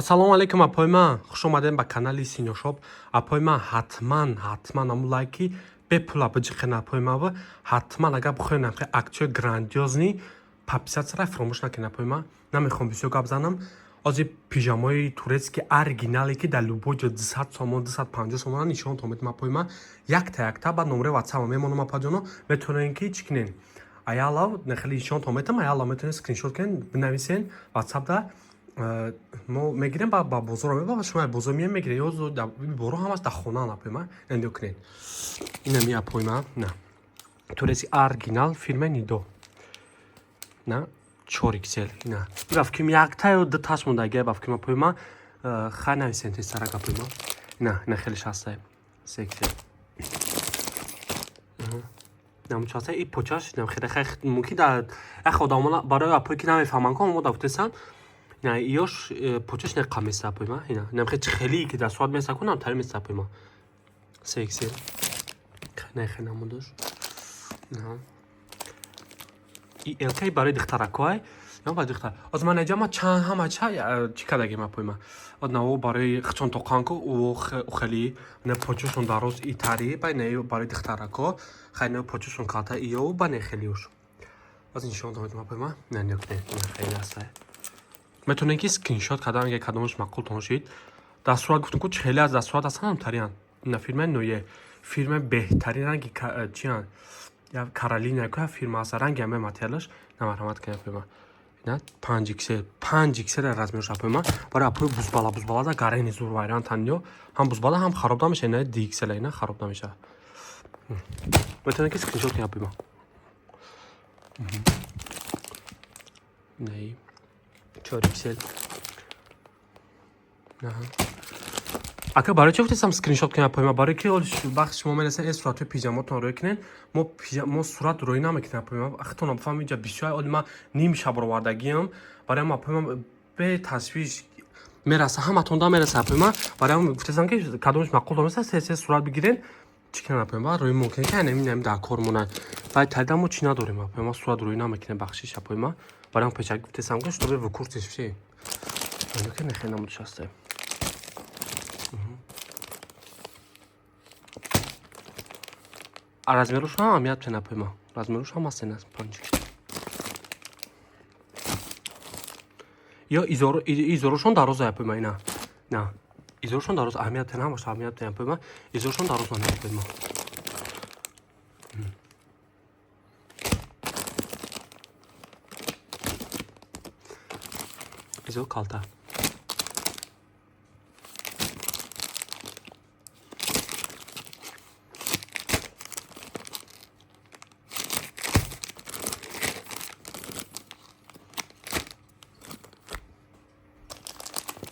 Ассалому алайкум, апои ман, хуш омадем ба канали Синёшоп. Апои ман, ҳатман, ҳатман аму лайки бепула биҷиқен, апои ман, ҳатман агар бихоҳем намхе акция грандиозный, подписаться фаромӯш накунед, апои ман. Намехоҳам бисёр гап занам. Ҳозир пижамои турецкий оригинале, ки дар любой ҷо 200 сомон, 250 сомона, нишонтон медиҳам, апои ман. Якта якта баъд номраи ватсапа мемонам, апаҷоно, метавонед ки чӣ кунед? Аялав хеле нишонтон медиҳам, аялав метавонед скриншот кунед, бинависен ватсапда, мо мегирем, ба бозор мебарам, шумо бозор мием, мегирем. Ё боро ҳамаш дар хона, апои ман. Нигоҳ кунед, инами, апои ман, на, турецкий оригинал, фирмаи Нидо, на, 4 XL. На, бафким якта ё дуташ мондагия, бафким, апои ман. Хай, нависен тезтарак, апои ман. На, на, хеле шастай, 3 XL намучаста. И почаш хеле хай, мумкин дар як одамона барои апое ки намефаҳманд ко мо дафтесам. На, иёш почаш не қамеса, апои ман. Ина намхе хеле ки дар сурат меса кунам, тари меса, апои ман. 3 XL не, хеле намудош. На, и ЛК барои духтаракҳое, барои духтар. Оз ман эҷа ма чанд ҳама ча чӣ кардагим, апои ман. Наво барои хчон тоқанку хеле на почашон дароз, итари ба не барои духтаракҳо, хай, на почашон калта, иё ба не хелиуш. Оз нишон додам, апои ман. На, нигоҳ кунед, хеле аста. Метавонед ки скриншот кардан, агар кадомаш маъқултон шид. Дар сурат гуфтам ку, хеле аз дар сурат ҳастан, ҳамтариан. На, фирмаи Ное, фирмаи беҳтарин, ранги чиян, Каролина ку фирма аст, ранги ҳамаи материалаш. На, марҳамат кунед, апои ман. На, 5 XL, 5 XL размерш, апои ман, барои апои бузбала. Бузбала да гарени зур вариантан, ё ҳам бузбала, ҳам хароб намеша. На, 2 XL, ина хароб намеша. Метавонед ки скриншот кунед, апои ман. Наи 4 XL. Ака, барои чӣ гуфтесам скриншот кунед, апои ман? Барои ки вақти шумо мерасед, э суратҳои пиҷамотон рӯй кунед, мо сурат рӯй намекунем, апои ман. Хитона бифаҳмед, инҷа бисёр оли ман ним шаб ровардагиам. Барои ам, апои ман, бетасвиш мераса, ҳаматон да мераса, апои ман. Барои ам гуфтесам ки кадомаш маъқул донеста, се се сурат бигирен, чӣ кунед, апои ман, рӯи мумкин ки анами нами дар кор монад. Баъд таида мо чӣ надорем, апои ман, сурат рӯй намекунем, бахшиш, апои ман. Барои ам печак гуфтесам ки чтобы в курсе ши. Нехе намудиш ҳасте. Размеруш ҳам аҳамият битен, апои ман, размеруш ҳам ҳастен аз 5. Ё изорушон дароза, апои ман. Ина, на, изорушон дароз, аҳамият битен, ҳамаш аҳамият битен, апои ман. Изорушон дароз, апои ман. Изор калта.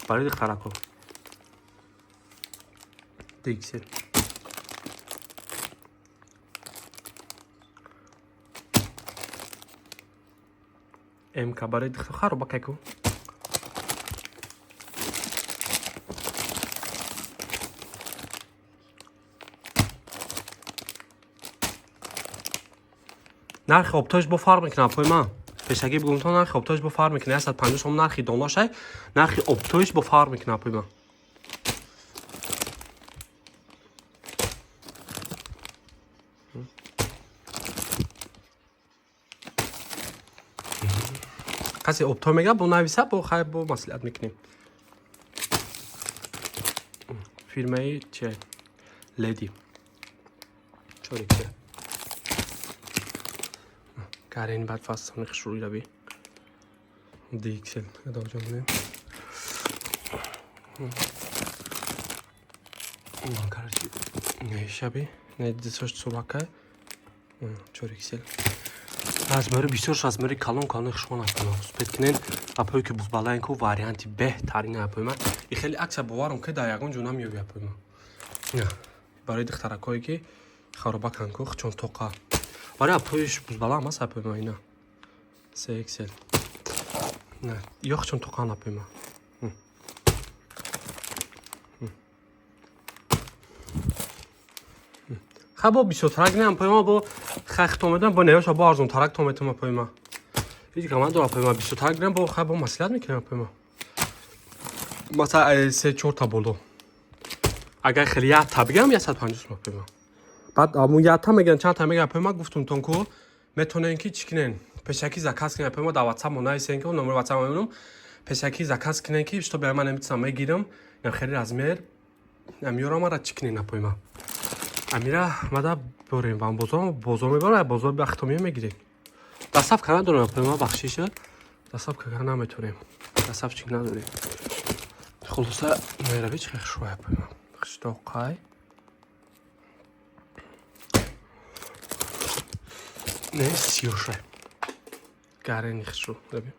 Барои духтарако 2 XL. МК барои духтар харобакайку. Нархи оптош бо фарқ мекунад, апои ман. Пешакӣ бигӯм то нархи оптош бо фарқ мекунад. 150 сом нархи донашай, нархи оптоиш бо фарқ мекунад, апои ман. Касе оптой мега, бо нависа, бо хай, бо маслиҳат мекунем. Фирмаи че, Леди, 4 XL. Гарени баъд фасони хушрӯй раби. 2 XL адоҷа монем. Короче, шаби не дисош суракай, 4 XL. Размери бисёр, размери калон калони хушмон апои. Успеть кунен, апое ки бузбалаен ку, варианти беҳтарин, апои ман. И хеле акция, боварам ки дар ягон ҷо намеёби, апои ман. Барои духтаракое ки харобакан ку, чон тоқа, барои апоиш бузбала ҳам аст, апои ман. Ина 3 XL, ё чон тоқаан, апои ман. Хай, бо бисёртарак не, апои ман, бо хай хито медонам, бо неёша бо арзонтарак то метавам, апои ман. Ҳеҷ гап надорам, апои ман, бисёртарак гирам, бо хай, бо маслиҳат мекунем, апои ман. Масалан, се чорта боло. Агар хеле якта бигирам, 150 сум, апои ма. Баъд аму якта мегирам, чандта мегирам, апои ма, гуфтумтон ку, метавонем ки чӣ кунем, пешакӣ заказ кунем, апои ма, дар WhatsApp мо нависем, ки номери WhatsApp мемонам, пешакӣ заказ кунем, ки чтобы ман наметавонам, мегирам хеле размер меёрам, мара чӣ кунем, апои ма, амира мада борем ба бозор, бозор мебарам, бозор вақто меоем, мегирем. Доставка надорем, апои ма, бахшиша, доставка карда наметавонем, доставщик надорем. Хулоса, мерави, чӣ хушрӯй, апои ма, хиштоқай не сиёшай, гарени хушрӯ, бибин.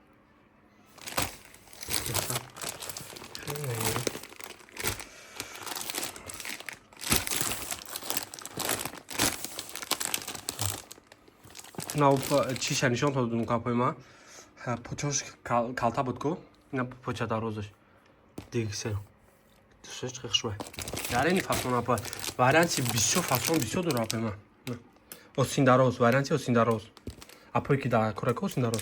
Нав чиша нишон додум, капои ма, почош калта буд ку, ина поча дарозаш дигсе душаш хушрӯй, гарени фасон, апа, варианти бисёр, фасон бисёр дора, апои ма, осин дароз, варианти осин дароз, апое ки дар корака осин дароз.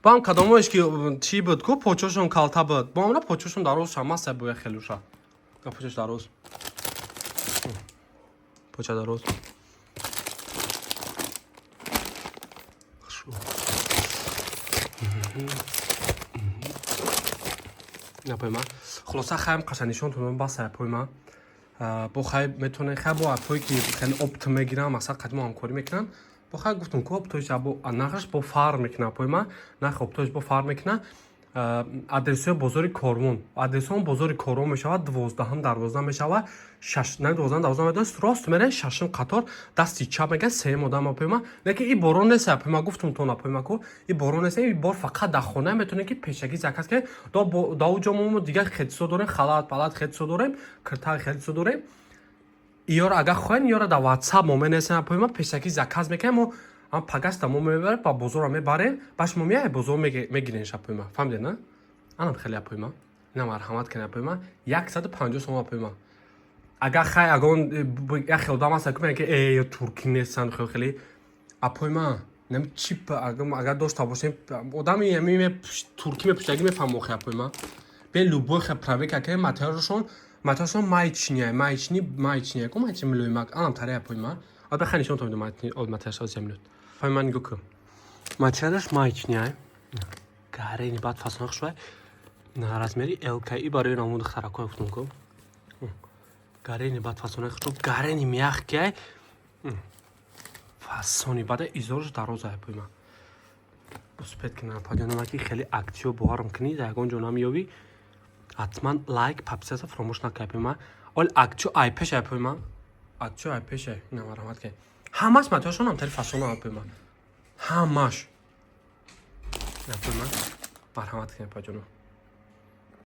Бо ҳам кадомоеш ки чӣ буд ку, почошон калта буд, бо ҳамна почошон дароз шамаса, боя хелуша почош дароз, поча дароз. Хушу. Апои ма, хулоса, хайм қаша нишонтон, бас, апои ма, бо хай метавонед, хай бо апое ки хеле опт мегирам, масалан, қадимо ҳамкорӣ мекунанд, бо хай гуфтум ку, оптоиш бо нархаш бо фарқ мекунад, апои ма, нархи оптоиш бо фарқ мекунад. Адресҳои бозори Корвон, адресҳои бозори Корвон мешавад 12-ҳам, 12 мешавад, на 12, 12 медост, рост мерен, шашум қатор, дасти чап меган, сеюм одам, апои ма. Лекин и борон нест, апои ма, гуфтум тон, апои ма, ку и борон нест, и бор фақат дар хона метавонед ки пешакӣ заказ кунед. Да уҷо мо дигар хетисо дорем, халат палат хетисо дорем, кирта хетисо дорем. Иёро агар хоҳед, иёро дар WhatsApp мо менависем, апои ма, пешакӣ заказ мекунем, мо ам пагаста мо мебарем, ба бозорро мебарем, ба шумо меяй, бозор мегирен, апои ма, фаҳмидед, на? Анам хеле, апои ма, ина марҳамат кунед, апои ма, 150 сом, апои ма. Агар хай агон як хел одам ҳаст, ки ки э туркӣ нестанд, хел хеле, апои ма, нами чип агар дошта бошем, одами ами туркӣ мепӯшагӣ мефаҳмам, охи, апои ма, бе любой хел проверка кунем, материалшон маечный, маечный, маечный ку, маечный милоимак, анам таре, апои ма. Албатта, хай нишон медам материалшон землют. Апои ма, нигоҳ кун, материалаш маечный, гарени баъд фасон хушвай, размери ЛКИ барои намуди духтаракҳо, гуфтум ку, гарени баъд фасони хушрӯ, гарени мягкий, фасони баъда изораш дароза, апои ма. Успеть кунам, апаҷонам, ки хеле аксиё боварам кунӣ, дар ягон ҷо намеёбӣ. Ҳатман лайк, подписаться фаромӯш накунед, апои ма. Ол аксиё ай пеш, апои ма, аксиё ай пеше, ина марҳамат кунед. Ҳамаш материалшон ҳам тари фасона, апои ма, ҳамаш, апои ма, марҳамат кунед, апаҷонам.